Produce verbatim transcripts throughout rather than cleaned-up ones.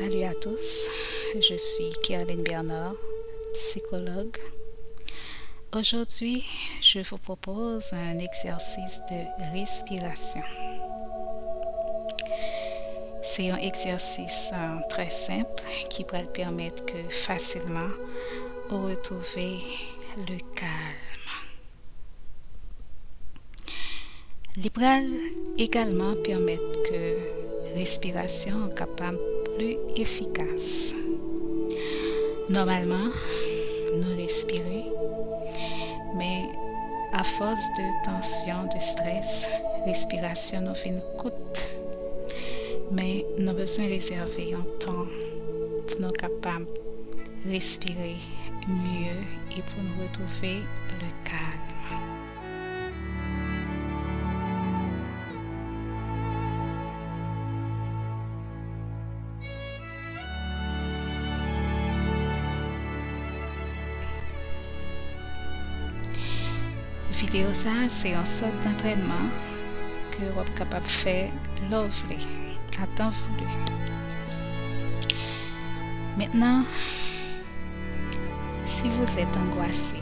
Salut à tous, je suis Kerline Bernard, psychologue. Aujourd'hui, je vous propose un exercice de respiration. Se yon egzèsis, euh, trè senp ki pral pèmèt ke fasilman ou retwouve le kalm. Li pral egalman pèmèt ke respirasyon an kapab pli efikas. Nòmalman, nou respire, men afòs de tansyon, de strès, respirasyon nou vin kout. Men nou bezwen rezève yon tan pou nou kapab respire mye e pou nou retwouve le kalm. Videyo sa a se yon sòt dantrènman ke w ap kapab fè lè w vle, à temps voulu. Maintenant, si vous êtes angoissé,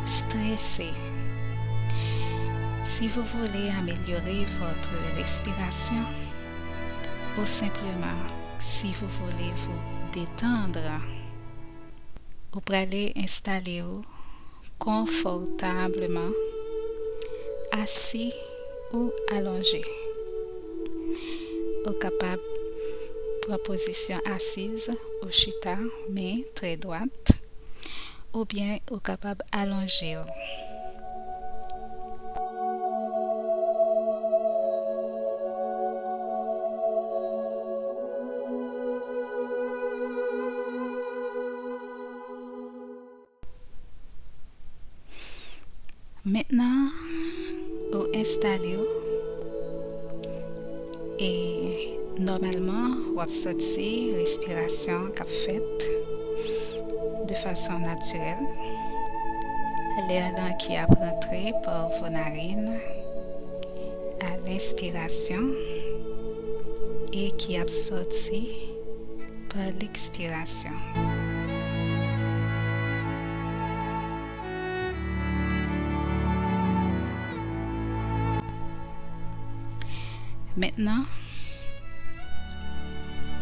stressé, si vous voulez améliorer votre respiration, ou simplement si vous voulez vous détendre, ou prale enstale w konfòtableman, asi ou alonje. Ou kapab pran pozisyon asiz ou chita, men trè dwat, oubyen ou kapab alonje w. Mentnan, ou enstale w e nòmalman w ap santi respirasyon k ap fèt de fason natirèl. Lè lan ki ap rantre pa vo narin a lenspirasyon e ki ap sòti pa lekspirasyon. Mentnan,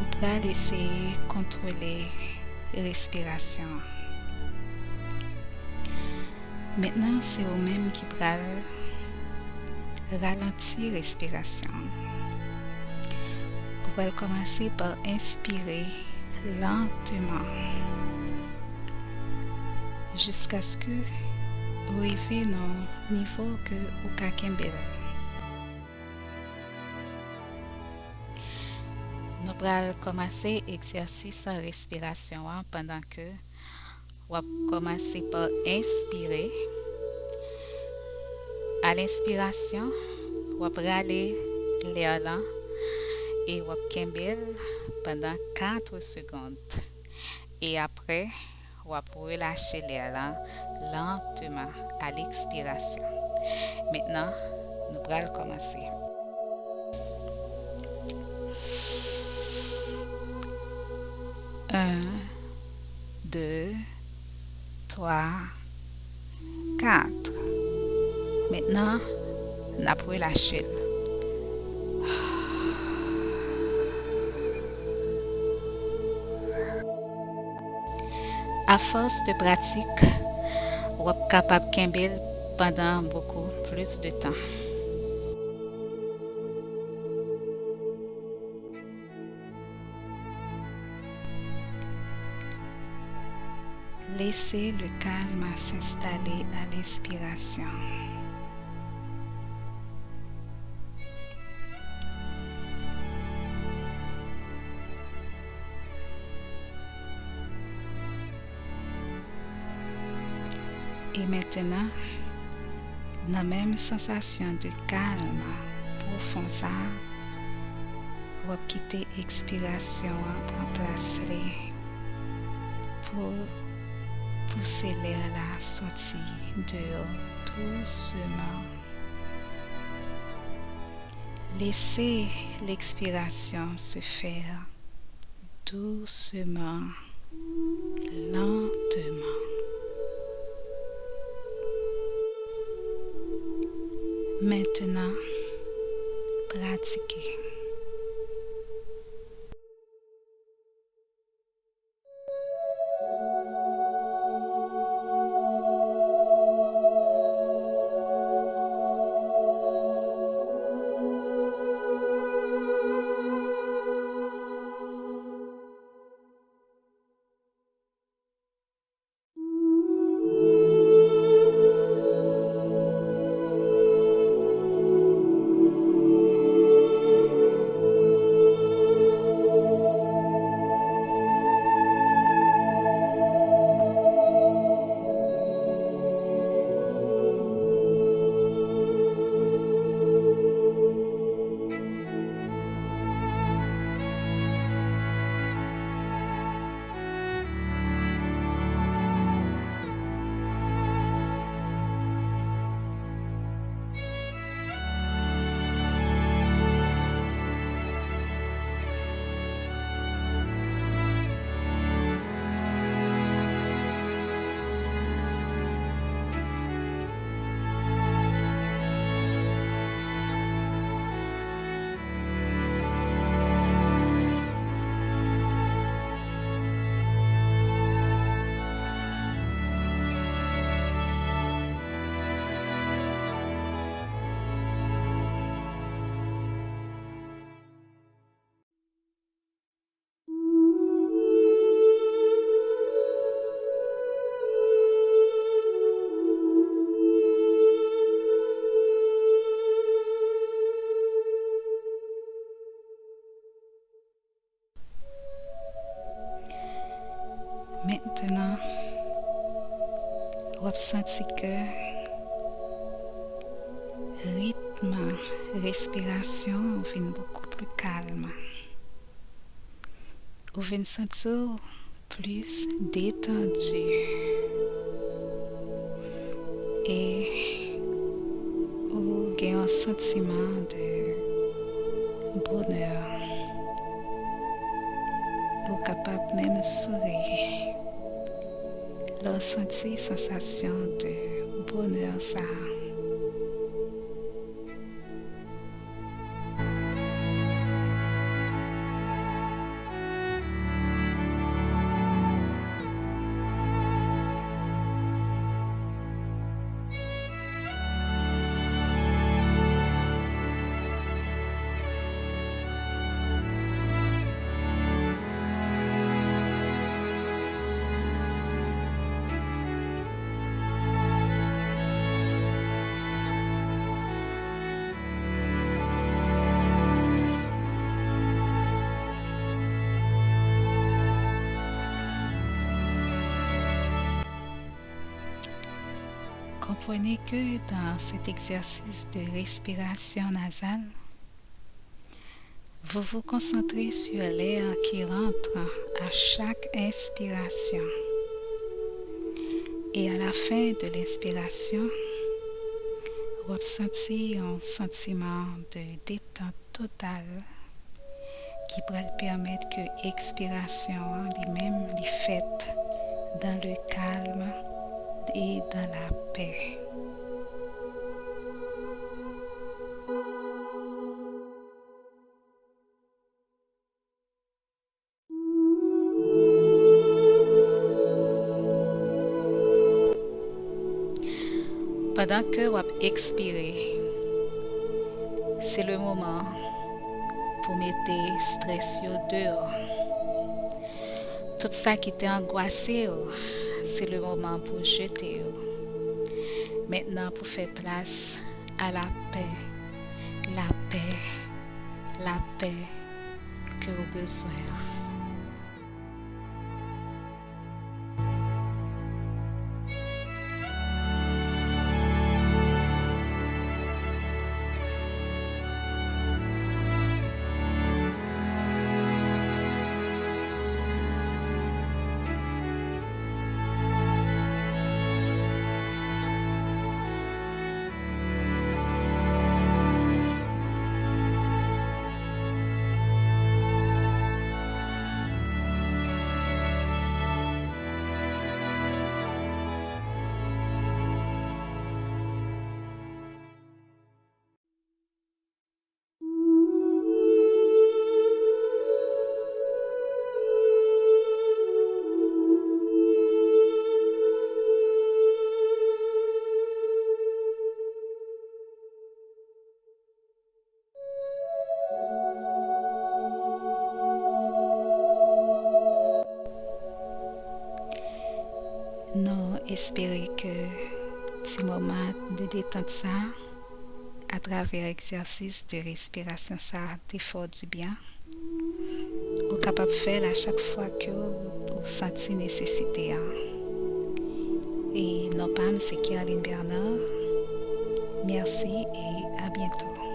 ou pral eseye kontwole respirasyon an. Mentnan, se ou menm ki pral ralanti respirasyon an. Ou pral kòmanse pa enspire lanteman, jiskaske ou rive nan yon nivo ke ou ka kenbe l. Nou pral kòmanse egzèsis respirasyon an pandan ke w ap kòmanse pa enspire. A lenspirasyon, w ap rale lè lan e w ap kenbe l pandan kat segonn. E apre, w ap relache lè lan lanteman a lekspirasyon. Mentnan, nou pral kòmanse. En, de, twa, kat. Mentnan, n ap relache l. Afòs de pratik, w ap kapab kenbe l pandan bokou plis de tan. Laissez le calme s'installer à l'inspiration. E mentnan, nan menm sansasyon de kalm pwofon sa a, w ap kite ekspirasyon an pran plas li pou pouse lè la soti deyò douseman. Laissez l'expiration se faire Doucement, lentement. Maintenant, pratiquez. Mentnan, w ap santi ke ritm respirasyon w vin bokou pli kalm. Ou vin santi w plis detandi. E ou gen yon santiman de bonè. Ou kapab menm souri lè w santi sansasyon de bonè sa a. Comprenez que dans cet exercice de respiration nasale, vous vous concentrez sur l'air qui rentre à chaque inspiration. Et à la fin de l'inspiration, w ap santi yon santiman de detant total ki pral pèmèt ke ekspirasyon an li menm li fèt dans le calme et dans la paix. Pandan ke w ap ekspire, se le moman pou mete strès yo deyò. Tout sa ki te angwase w, se le moman pou jete yo. Mentnan pou fè plas a lapè, lapè, lapè ke w bezwen an. Espere ke ti moman de detant sa, atravè egzèsis de respirasyon sa, te fè w dibyen. Ou kapab fè l a chak fwa ke w, ou santi nesesite an. E non pa m, se Kerline Bernard. Mèsi e a byento.